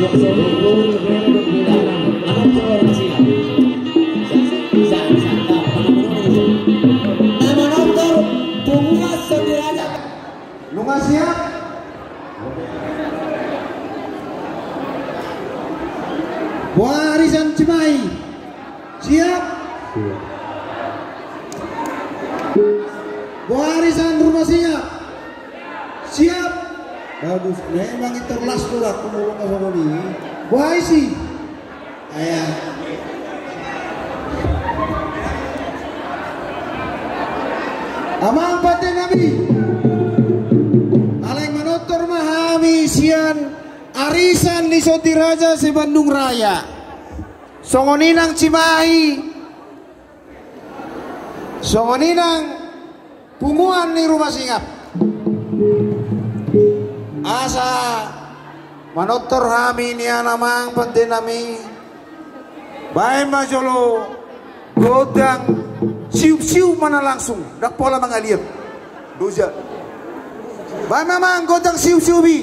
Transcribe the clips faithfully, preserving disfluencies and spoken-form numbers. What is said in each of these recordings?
Na manortor punguan Sondi Raja. Nunga siap? Boa arisan Cimahi? Siap? Boa arisan Ruma Singa? Siap? Bagus. Memang itu las turak pemulung sama ni. Boa isi? Aya. Amang pande nami. Alai manortor ma hami sian arisan ni Sondi Raja se-Bandung Raya. Songon i nang Cimahi. Songon i nang punguan ni Ruma Singa. Asa manortor hami nian amang pande nami. Baen ma jolo gondang siup-siup ma na langsung, ndang pola mangaliat. Doja. Baen ma amang gondang siup-siup i.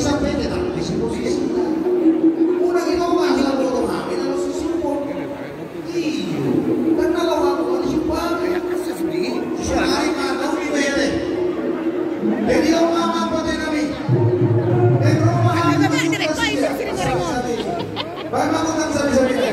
Sampai dia taruh di situ, di situ. Udah gitu, masa bodoh, hamil, lalu susu, pun. Iyo, kan kalau aku kan suka. Sehari makan di bere. Jadi, oh, mama, apa teh, Nabi? Eh, rumah, hamil, suka sih, ya. Baik, aku tak bisa, bisa, bisa.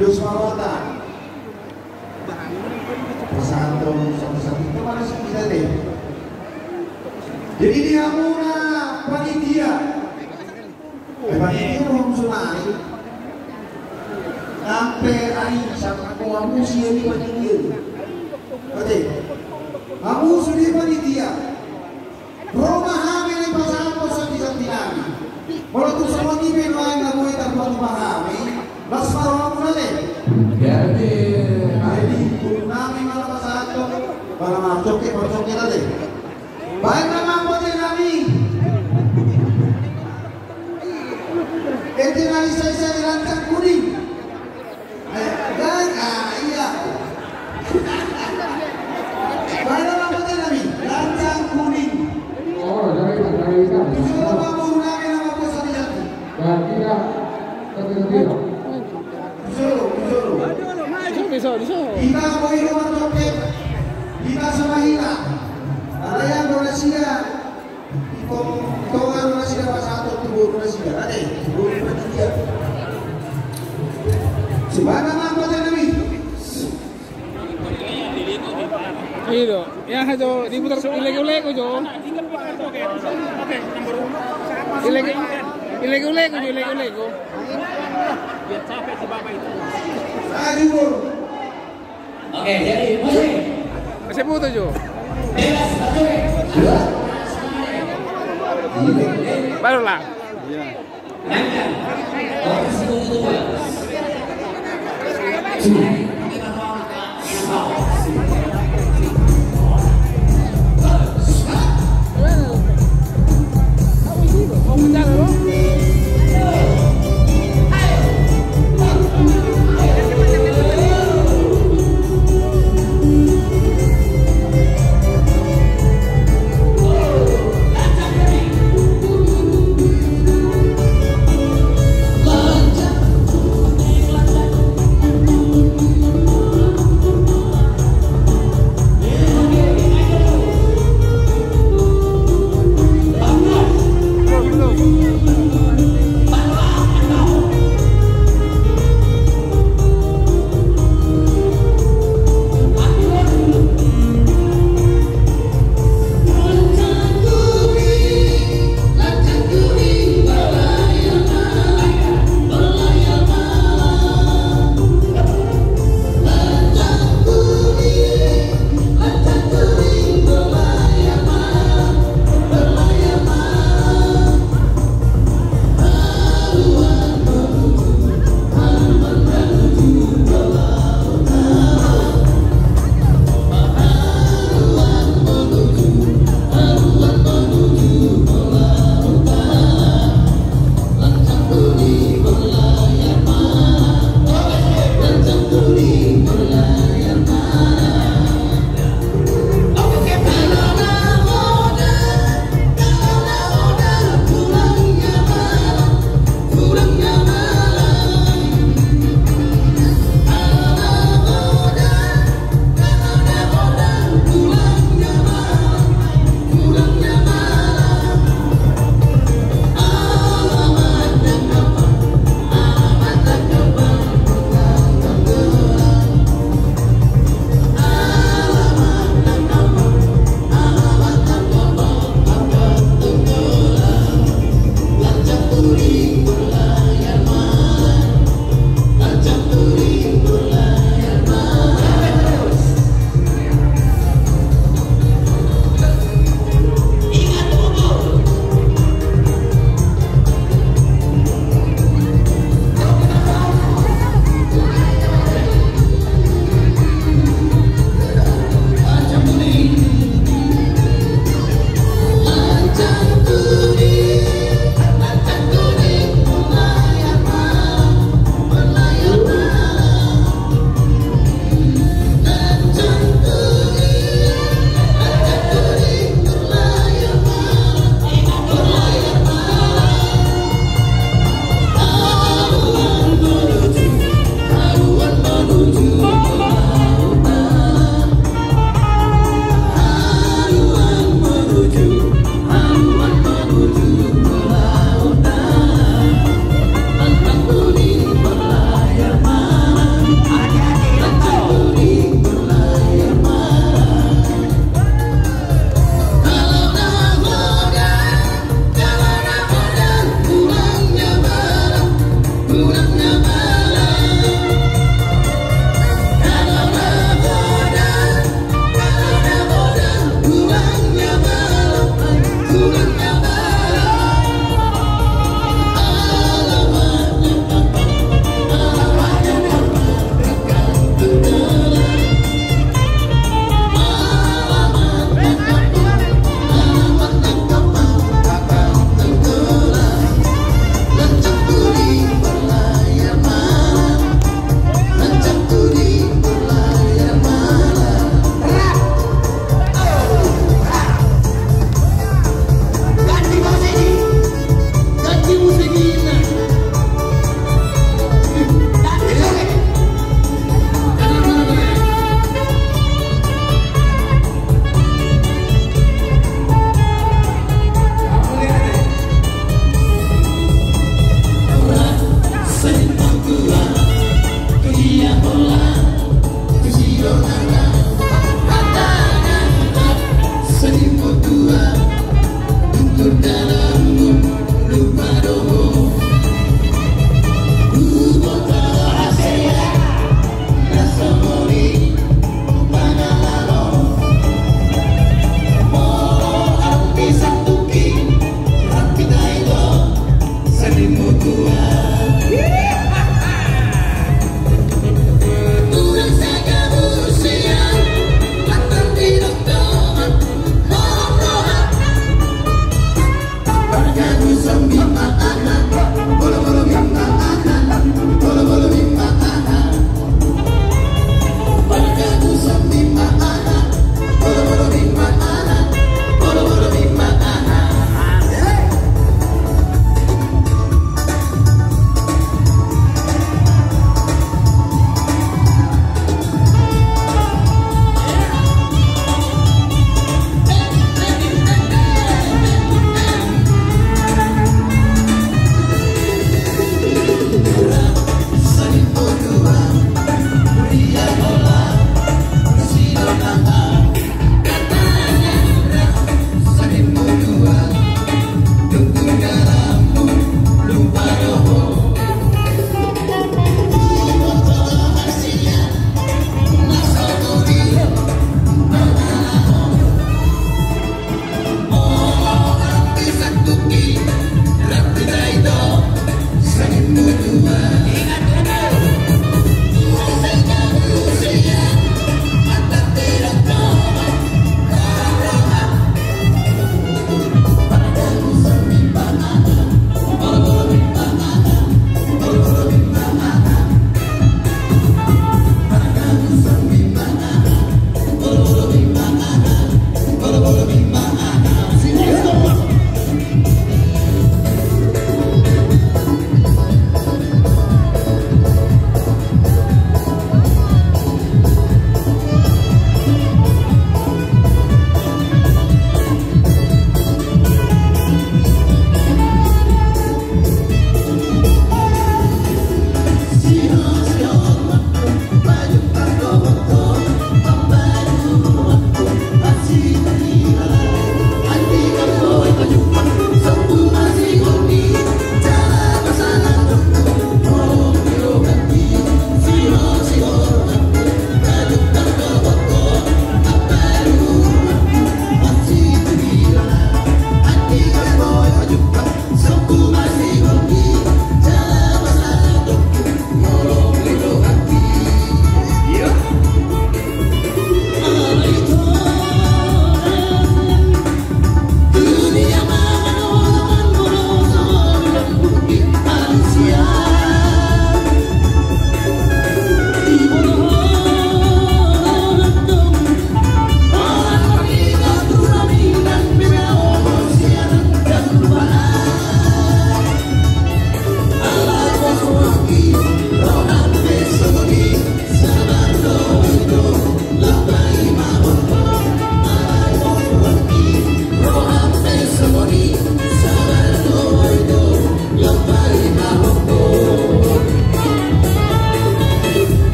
Idos ma rohanta. Pasahathon satu-satu itu mana sih kita deh. Jadi di hamuna panitia. Eh, panitia roham sonari. Sampe ari sampe hamu sian i panitia. Oke. Hamu sude panitia. Ro ma hami na pasahathon santi-santi nami. Molo tung songon i pe nuaeng na boi tarpatupa hami, las ma rohamuna ale. Jadi, jadi, guru nami ma na pasahathon, pala marcokke, marcokke ale. Baen ma amang bote nami. Ete na isa-isa di lancang kuning. Ayo, dan, ah, iya. Baen ma amang bote nami, lancang kuning. Oh, dari, dari, dari. Di solo ma guru nami na mambuat santi-santi. Dan kita, kita, kita. Di solo, di solo. Di solo, di solo. Hita boi do marcokke. Hita sama hita. Ala yang do nasida. Tonga do nasida pasahathon tu boru nasida, ate, tu boru panitia. Baen ma amang bote nami. I do. Aha jo, diputar, ilego-lego jo. Ilego, ilego-lego jo, ilego-lego. Ayo, boru. Oke, jadi musik. Kasih foto jo. Baru lah.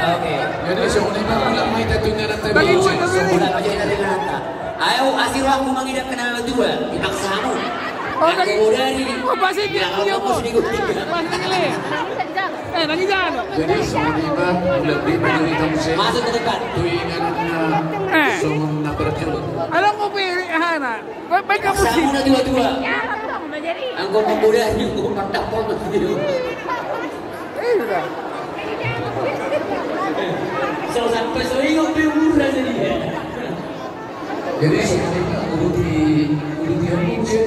Oke. Jadi, songon i ma, mulak ma hita tu inganan ta. Bagi dua, bagi dua. Mulak ma hita tu inganan ta. Ayo, asi rohangku mangidanghon na matua, dipaksa hamu. Oh, tadi. Aku dari. Oh, pasti dia. Ya, aku pasti dia. Pasti dia. Eh, lagi jalan. Jadi, songon i ma, mulak ma hita tu inganan ta. Masuk ke depan. Tu inganan na. Eh. Songon na berjuluk. Alang kopi, hana. Baik, baik, kamu sih. Sama dua-dua. Anggo mambodari, anggo mandapol, begitu. Eh, udah. So sampai so ingat pe umur aja dia. Jadi, sebenarnya udah di, udah di umur sih.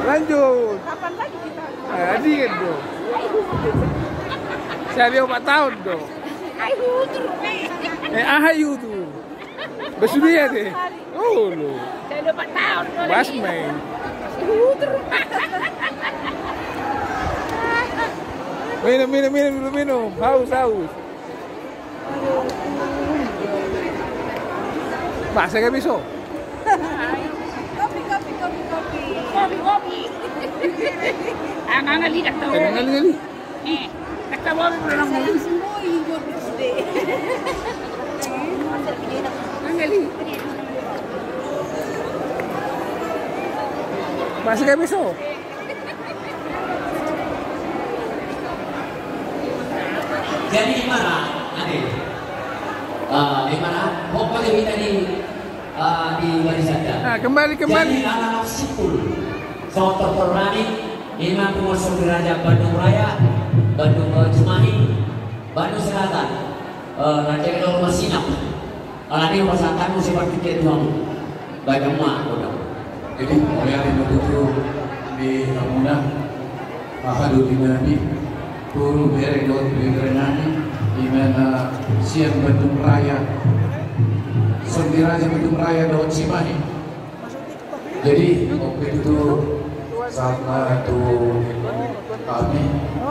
Lanjut. Kapan lagi kita? Eh, adingan do. Sari opat taon do. Eh, aha itu? Basudia deh. Oh, lo. Sari opat taon do. Pas main. Minum, minum, minum dulu, minum. Haus, haus. Bahasa gak bisa. Kopi, kopi, kopi, kopi. Kopi, kopi. Angan lidah tuh. Angan lidah. Eh, kata kopi belum. Saya semua ikut deh. Angan lidah. Bahasa gak bisa. Jadi, imana, ade. Eh, imana, pokoknya kita di, eh, di barisan. Nah, kembali, kembali. Jadi, anak-anak Sipul, Sotor Torani, imana pungua Sondi Raja Bandung Raya, Bandung, eh, Cimahi, Bandung Selatan, eh, Raja Kedong Masinap. Alani pasahatanmu sian partingkian tu hamu. Baik, ma, godang. Jadi, mauliate ma tutu di hamuna, aha do di nami, boru, bere dohot bere nami, imana sian Bandung Raya, Sondi Raja Bandung Raya dohot Cimahi. Jadi, oke, tutu, sahat ma tu hami,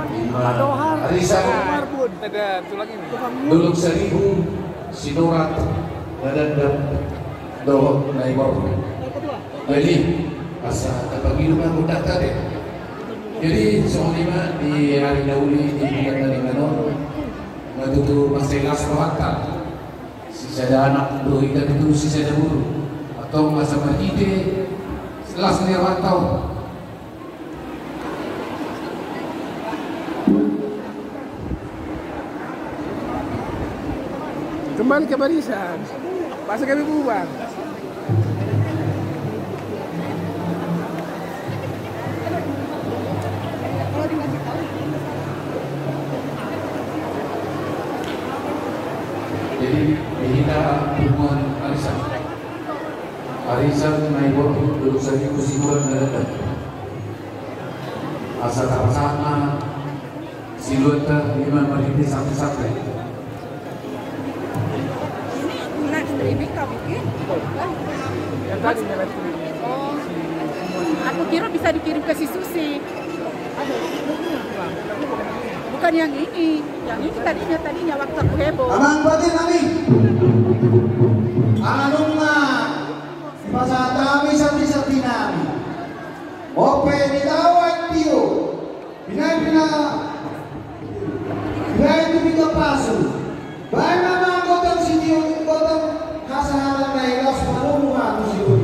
ima arisan Dolok Saribu, Sinurat, Dadandap, dohot Naiboru. Jadi, asa tapangido ma gondang ta deh. Jadi, songon i ma di ari na uli di bulan na lima on, na tutu mansai las rohanta. Sisada anak do hita tutu, sisada boru. Antong asa marhite las ni rohanta on. Kembali ke barisan. Pas kami bubar. Jadi, di hita punguan arisan. Arisan Naiboru, Dolok Saribu, Sinurat, Dadandap. Asa tapasahat ma siluanta, ima marhite sante-sante. Ini live streaming kau bikin? Yang tadi live streaming. Oh. Aku kira bisa dikirim ke si Susi. Bukan yang ini. Yang ini tadinya, tadinya waktu aku heboh. Amang pati nami. Anung na. Pasahat hami sante-sante nami. Ope ni tawa tio. Pina-pina. Pina itu pina pasu. Baen ma gotong sitio, gotong hasahatan na ilos, malomo ma tu sitio.